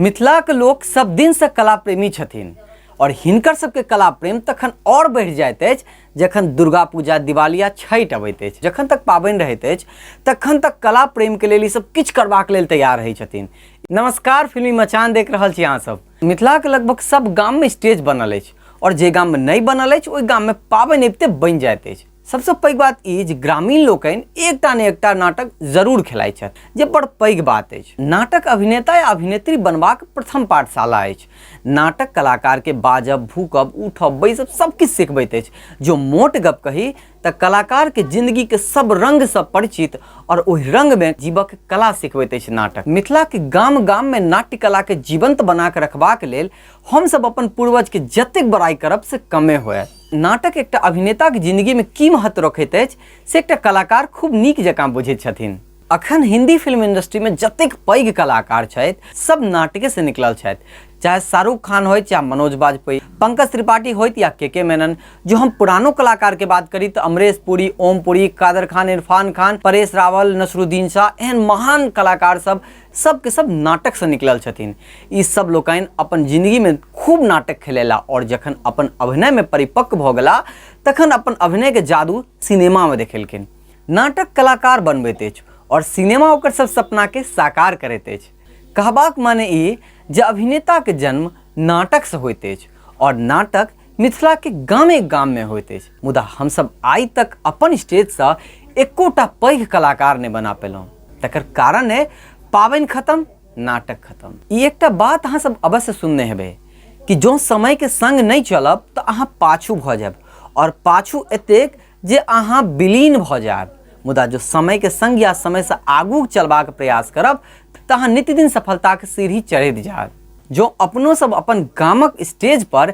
मिथिलाक लोक सब दिनसँ कला प्रेमी छथिन और हिनकर सबके कला प्रेम तखन और बढ़ि जाइत अछि जखन दुर्गा पूजा, दिवाली आ छठि अबैत अछि। जखन तक पाबनि रहैत अछि तखन तक कला प्रेमके लेल ई सब किछु करबाक लेल तैयार रहै छथिन। नमस्कार, फिल्मी मचान देख रहल छी अहाँ सब। मिथिलाके लगभग सब गाममे स्टेज बनल अछि और जे गाममे नहि बनल अछि ओहि गाममे पाबनि अबिते बनि जाइत अछि। सबसँ पैघ बात ई जे ग्रामीण लोकनि एकटा ने एकटा नाटक जरूर खेलाइत छथि, जे बड़ पैघ बात अछि। नाटक अभिनेता या अभिनेत्री बनबाक प्रथम पाठशाला अछि। नाटक कलाकारके बाजब, भूकब, उठब, बैसब सब किछु सिखबैत अछि। जो मोट गप कही तऽ कलाकारके जिंदगीके सब रंगसँ परिचित और ओहि रंगमे जीवक कला सिखबैत अछि नाटक। मिथिलाके गाम गाममे नाट्य कलाके जीवंत बना कऽ रखबाक लेल हमसब अपन पूर्वजके जतेक बड़ाइ करब से कमे होयत। नाटक एकटा अभिनेताके जिंदगीमे की महत्व रखैत अछि से एकटा कलाकार खूब नीक जकाँ बुझैत छथिन। अखन हिंदी फिल्म इंडस्ट्रीमे जतेक पैघ कलाकार छथि सब नाटकेसँ निकलल छथि, चाहे शाहरुख खान होइत चाहे मनोज बाजपेयी, पंकज त्रिपाठी होइत या के मेनन। जो हम पुरानो कलाकारके बात करी तऽ अमरीश पुरी, ओम पुरी, कादर खान, इरफान खान, परेश रावल, नसरुद्दीन शाह, एहन महान कलाकार सब सबके सब नाटकसँ निकलल छथिन। ई सब लोकनि अपन जिंदगीमे खूब नाटक खेलेला और जखन अपन अभिनयमे परिपक्व भऽ गेला तखन अपन अभिनयके जादू सिनेमामे देखेलखिन। नाटक कलाकार बनबैत अछि और सिनेमा ओकर सब सपनाके साकार करैत अछि। कहबाक माने ई जे अभिनेताके जन्म नाटकसँ होइत अछि और नाटक मिथिलाके गामे गाममे होइत अछि, मुदा हमसब आइ तक अपन स्टेजसँ एकोटा पैघ कलाकार नहि बना पेलहुँ। तकर कारण है पाबनि खत्म, नाटक खत्म। ई एकटा बात अहाँ सब अवश्य सुनने हेबै कि जँ समयके संग नहि चलब तऽ अहाँ पाछू भऽ जायब और पाछू एतेक जे अहाँ विलीन भऽ जायब, मुदा जो समयके संग या समयसँ आगू चलबाक प्रयास करब तऽ अहाँ नित्यदिन सफलताके सीढ़ी चढ़ैत जायब। जो अपनो सब अपन गामक स्टेज पर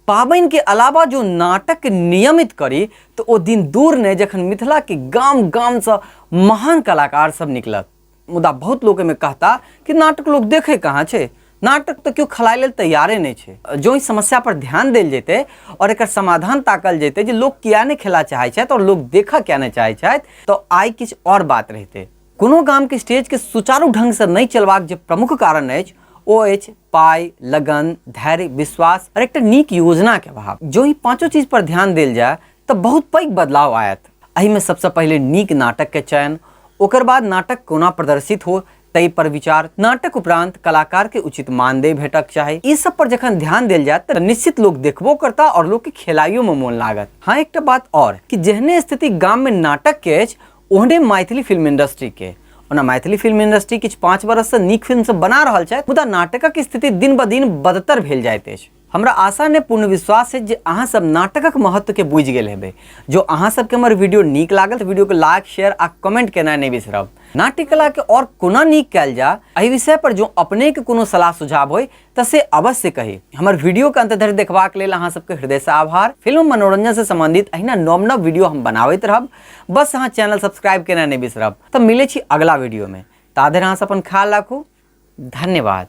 पाबनि के अलावा जो नाटक नियमित करी तऽ ओ दिन दूर नहि जखन मिथिला के गाम गामसँ महान कलाकार सब निकलत। मुदा बहुत लोक एहिमे कहता कि नाटक लोक देखे कहाँ छै, नाटक तऽ केओ खेलाइ लेल तैयारे नहि छै। जँ ई समस्या पर ध्यान देल जेतै और एकर समाधान ताकल जेतै जे लोक किया नहि खेला चाहै छथि और लोक देखऽ किया नहि चाहै छथि, तऽ आइ किछु और बात रहितै। कोनो गामके स्टेजके सुचारू ढङ्गसँ नहि चलबाक जे प्रमुख कारण अछि ओ अछि पाइ, लगन, धैर्य, विश्वास और एकटा नीक योजनाके अभाव। जँ ई पाँचो चीज पर ध्यान देल जाय तऽ बहुत पैघ बदलाव आयत। एहिमे सबसँ पहिले नीक नाटकके चयन, ओकर बाद नाटक कोना प्रदर्शित हो ताहि पर विचार, नाटक उपरांत कलाकारके उचित मानदेय भेटक चाही। ई सब पर जखन ध्यान देल जायत तऽ निश्चित लोक देखबो करता और लोकके खेलाइयोमे मोन लागत। हाँ, एकटा बात और कि जेहने स्थिति गाममे नाटकके अछि ओहने मैथिली फिल्म इंडस्ट्री के। ओना मैथिली फिल्म इंडस्ट्री किछु 5 बरससँ नीक फिल्म सब बना रहल छथि, मुदा नाटकक स्थिति दिन ब दिन बदतर भेल जाइत अछि। हमरा आशा नहि पूर्ण विश्वास अछि जे अहाँ सब नाटकक महत्वके बुझि गेल हेबै। जो अहाँ सबके हमर वीडियो नीक लागल तऽ वीडियोके लाइक, शेयर आ कमेंट केनाइ नहि बिसरब। नाट्यकलाके और कोना नीक कयल जाय एहि विषय पर जो अपनेके कोनो सलाह सुझाव होय तऽ से अवश्य कही। हमर वीडियो के अंत धरि देखबाक लेल अहाँ सबके हृदय से आभार। फिल्म मनोरंजन से संबंधित अहिना नव नव वीडियो हम बनाबैत रहब, बस अहाँ चैनल सब्सक्राइब केनाइ नहि बिसरब। तऽ मिलै छी अगला वीडियो में, ता धरि अहाँ सब अपन ख्याल राखू। धन्यवाद।